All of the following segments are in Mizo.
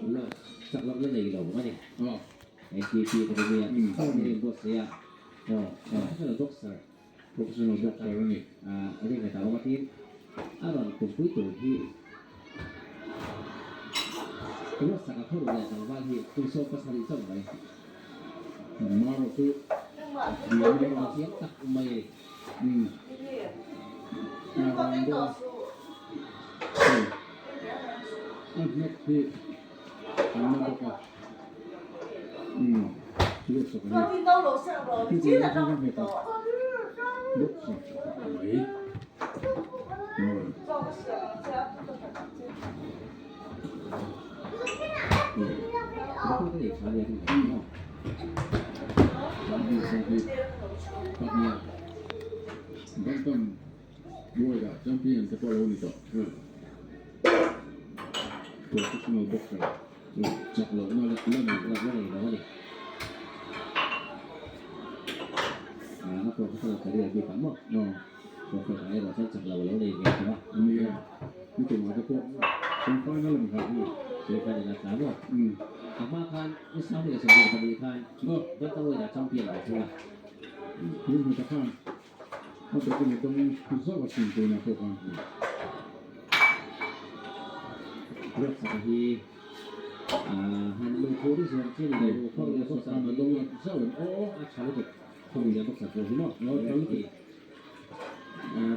Loss chak lohna nei lo a ni. NTP Academy ah a inbuatsaih a, professional boxer, Professional boxer a ni. Ring a awm a tin a rawn tumpui tur hi ruatsak a khaw leh tlangval hi kum 17 chauh mai. Maro chu biang deuh a. Thiam tak mai a ni. A rang deuh a. Hei a hnawk hi an la bawk a. Ruatsak a hi. Chu chu a nghet a. Boxer mai. Bantam World ah champion te pawh a lo ni tawh. Professional boxer chak lohna la nei la nei lo a ni. A professional career bik ah maw? Professional erawh chuan chak lo a lo nei ve tawh a. Nia, ni tumah te pawh semi final a ni nghal. Semi final a tla maw? A hma khan ni 2022 khan Bantamweight ah champion ve thung a. Tun hmasa khan a bekin a dawng zauh a sin tunah pawh khan. Ruatsaka hi han lungphur i zuam chi a ni lo, Ruatsaka khan a dawng zauh em aw. A tha lutuk. Khawmi lian bawk sak pawh hi maw? Aw tha lutuk.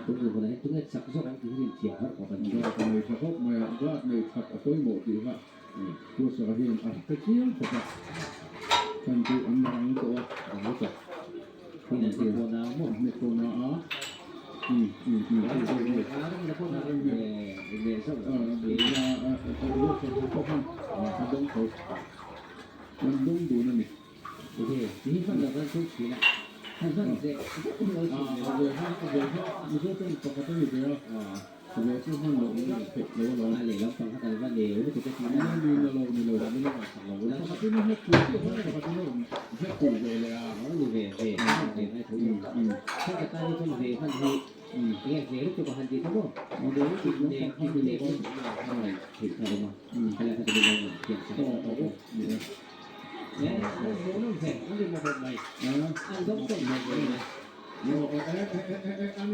Tun kum hunah hian tunge chak zawk ang tih hi rin thiam har khawp a ni. Guard nei tha khawp mai a, guard nei that a pawimawh tih kha Ruatsaka hian a hre chiang khawp a, chan chu an rang tawh a. Rang lutuk. Tin an hnek pawh na maw? Hnek pawh na a. Um um um. A reng na pawh na leh zauh lo. Ruatsaka pawh khan a dawng tho. An dawng dun a ni. Enge ti hi hman lo kan chu thin a, han hman zeh zeh hi lo thin A ve kha a ve kha Mizo tawng pakhat a ni ve a, a ve chu hman loh in theih lo alawm. A lehlam pang kha kan va neu lutuk e tih na ni na lo ni lo. Min lo ngaihsak lo ula. Pakhat in a hnek pui chiah kha pakhat in a rawn hnek pui ve leh a. A ni ve ve hman ve ngai tho chu. Heng ka tan hi chuan ve hman hi enge ve lutuk a han ti kha maw? A ve lutuk lampang kha ni lo a. A ngaih theih kha awm a, helai kha chu min lo ngaihtuah sak. Aw aw ni e. An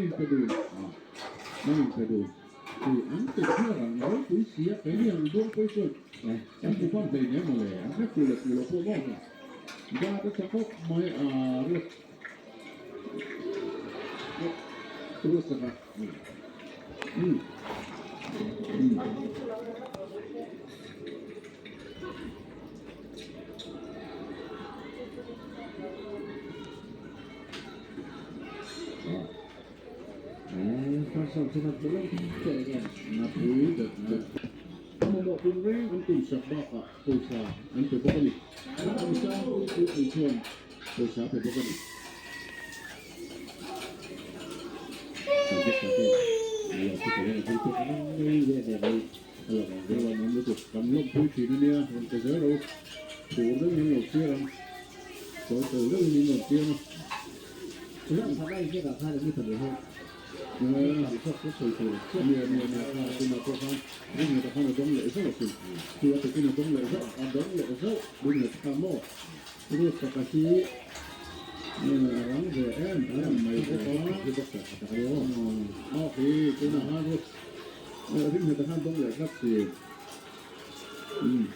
inpe dun an inpe dun tih an ti chhiar ang ropui si a keini ang buangpui chuan an ti hman hlei nen mawle an hre fuh leh fuh loh pawh maw guard a tha khawp mai a ruat ruatsak a um um. Napui dat dat a mamawh tur reng an tum sak bakah pawisa an pe bawk a ni. Pawisa pui pui chuan pawisa a pe bawk a ni. A lawmawm lutuk, kan lawmpui thin a nia, rawn pe zel ro, phur deuhin an lo thlir ang, chawi fel deuhin in rawn piang a. Nia nia nia, kha tunah pawh khan ringnget ah khan a dawng leh zauh asin, chu a tukin a dawng leh zauh, a dawng leh zauh, ringnget kha maw, Ruatsaka hi a rang ve em em mai bawk a, aw khi tunah khan Ruat. Ring hmel khan dawng leh tlat si. Umm.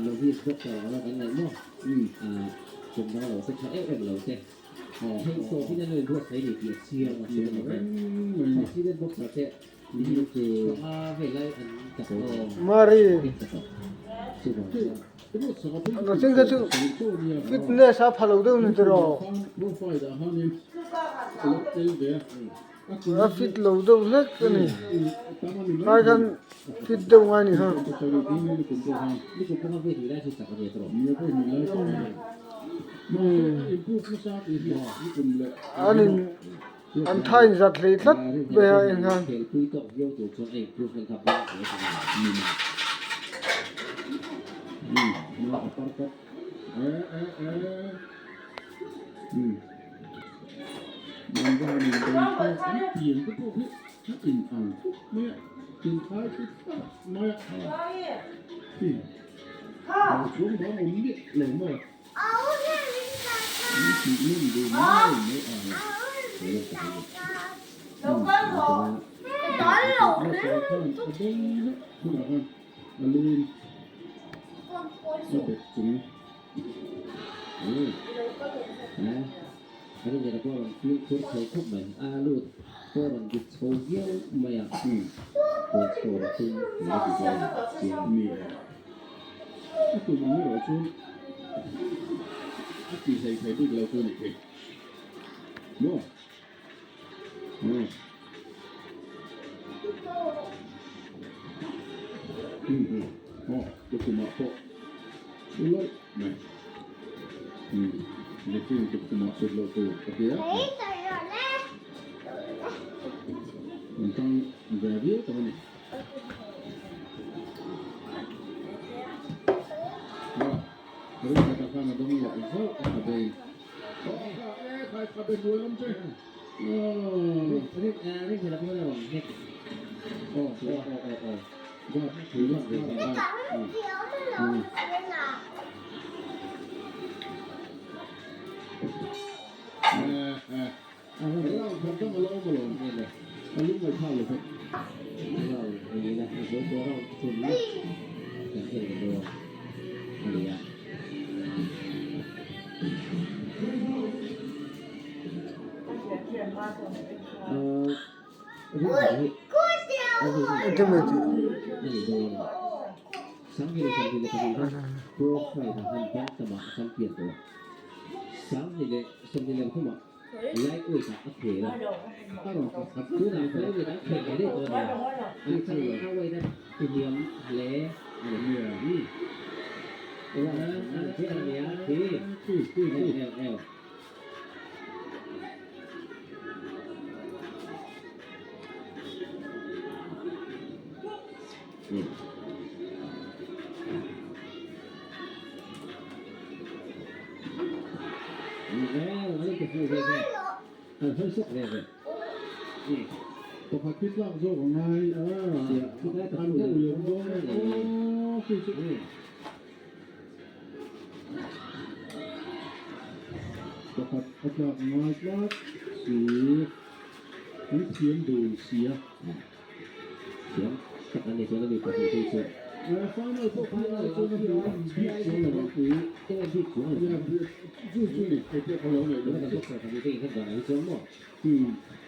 Novice doctor anga kan ngaih maw? Umm. Kum dang lo te tha em em lo te. Hei tawp in an lo inbuatsaih ni tih a chiang a chiang reng mai ni. Student boxer te panga vel lai an tak aw. Mari. Nutling kha chu fitness a pha lo deuh ni tiraw? A fit lo deuh hlek a ni. Khai khan fit deuh ngai ni kha. An in an tha in zat hlei tlat mai a eng khan. A in ang khawp mai a, inthai chu tak mai a. Hi, lo chhung dawn awm miah lo maw? Min tih lum duh mai mai ang. Motor khan a dawng zeuh hunah khan a luin a bet chung. Ringhera pawh a rawn fimkhur chho khawp mai. A lut pawh a rawn dik chho viau mai a. Point score a tum tih a ti pawh a lang chiang. Ni e. A tum ang erawh chuan a ti hlei thei bik lo chu a nih khi. Maw? Maw? Aw, tukhumah pawh chu lawih mai. Referee tukhumah chhut loh tur ka ti a. An tang ve viau tawh a ni. Aw, ringhata khan a dawng leh zauh a kha bei. Aw, kha e, khai kha be hnuai lam che. Ringhata pawh a rawn hnek. Aw, aw, aw, aw, aw. Guard pui lak ve thei a. Round khat dang a la awm alawm. A lung ngaihthlak lo vek. Round niin a zo tawh round thumna kan en leh dawn a ni a. A rawn khat khat Pakhat khi tlak zawk a ngai an va ui awm dawn e aw khi chu. Pakhat a tlak ngai tlat si an thiam dun si a. Thiam tak an ni chuan a ni pahnih phei chu. Final pawh khi ai chuan a hmuh awm bik chuang lo a. Ka bik chuang lo. Chu chu ni kei pawh ka lo ngaih lo. Kan boxer pahnih te inkhat danah hi chuan maw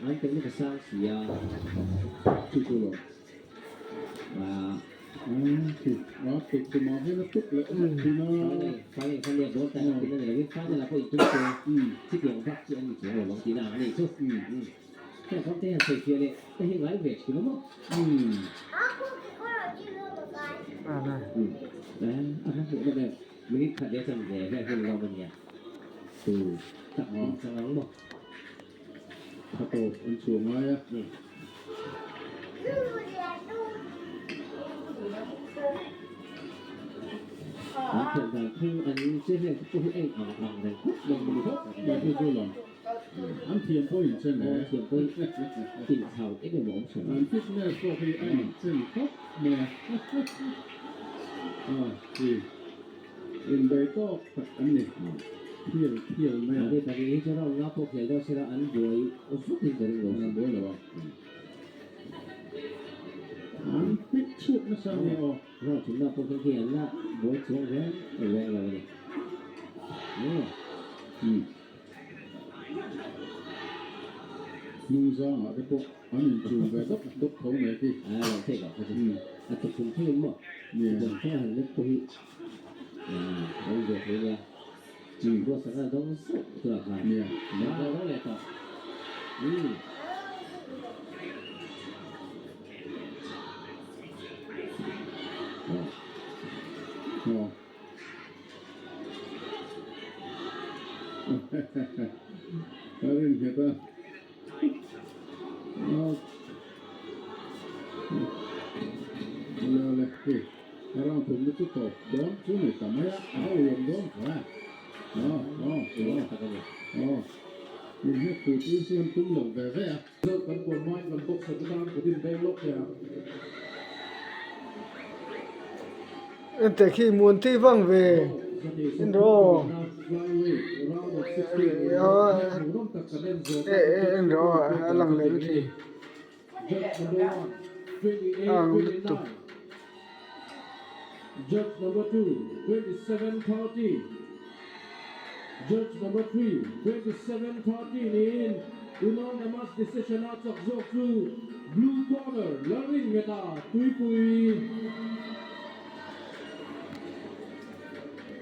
an telna ka sang si a. Chu chu lo. A tukkhumah hian a tuk leh vek thin a. Final kha nia dawn ta tihna ni lovin final ah pawh intum se chutiang vak chu an ni chuang lo vang tihna ang a nih chu. Heng kawng te hian sawifiah leh te hi ngai ve thin a maw? A hma hmuh nawm em? Minute khat leh chan ve vel hun lawm a nia. Tu tak in chang ang maw? Tha tawp an chhuah ngai a. An khelh dan phung an che vel te pawh hi a in ang ang reng khawp mai a ni. Mai chu chu lo. An thiam pawh in chen e. An thiam pawh in chau eng emaw awm chhun. An fitness pawh hi a in chen khawp mai a. A hi inbei tawk tak an ni. Thial thial mai a. Mahni pahnih hi chu round nga pawh khel dawn sela an buai vut in ka ring lo. An buai lo a. An hmet chhuak nasa a nia aw. Round thumna pawh khian khi an la buai chuang reng reng lo a ni. Hnung zangah te pawh an inchum ve dawp dawp tho mai khi. A lo theih loh kha chu a tukhum thlengin maw bawm thleng a han let pawh hi a awm ve thei nia. Ruatsak a dawng zauh tunah khan a dawng leh tawh. Ka rin nghet a. Awle awle hei a round thumna chu tawp dawn chu ni ta mai a, a ho awm dawn kha. Aw aw aw aw. Min hnek tur chu siam tum lo ve ve a. Result kan puan hmain kan boxer te tan kut in beng lawk thei ang. Enteh khi muan tih vang ve in rawh en rawh a lang leh mai thei a ang lutuk. Judge number 2, 27-30. Judge number 3, 27-30 niin unanimous decision a chak zawk chu Blue Corner Lalrinngeta Tuipui.